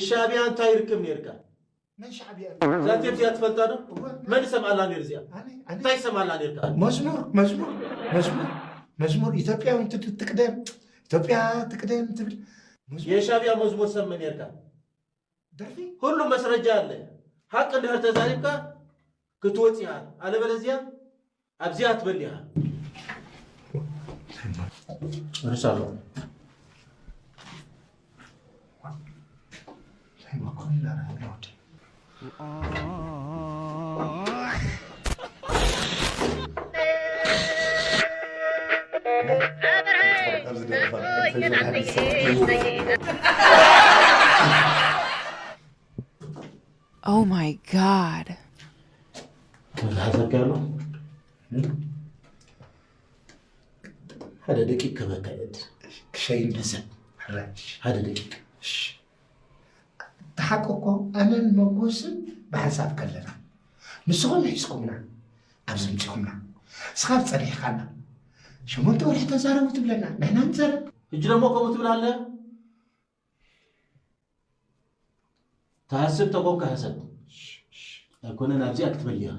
ሻዕብያ እንታይ ይርከብ ነርካ? መን ሻዕብያ እዛ ቴፕ እዚኣ ትፈልጣ ዶ? መን ይሰምዓላ ነይሩ እዚኣ? እንታይ ይሰምዓላ ነርካ? መዝሙር መዝሙር መዝሙር መዝሙር ኢትዮጵያውያን ትቅደም ኢትዮጵያ ትቅደም ትብል የሻዕብያ መዝሙር ሰምዕ ነርካ። ደርፊ ሁሉ መስረጃ ኣለ። ሓቂ እንድሕር ተዛሪብካ ክትወፅ ኢኻ፣ ኣለበለዚያ ኣብዚኣ ትበል ኢኻ። ርሳሎ Oh my god. መዝሓሰብካ ኣሎ ሓደ ደቂቅ ከበካ የድ ክሸይን ደሰብ ሓደ ደቂቅ ተሓቂ እኮ ኣነን መጎስን ብሓንሳብ ከለና ንስኹም ሒዝኩምና ኣብዚ ምፂኹምና ስኻብ ፀኒሕካና ሸሞንተ ወርሒ ተዛረቡ ትብለና ንሕና ንዘረብ ሕጂ ደሞ ከምኡ ትብል ኣለ ትሃስብ ተኾንካ ህሰብ ኣይኮነን ኣብዚኣ ክትበል ኢኻ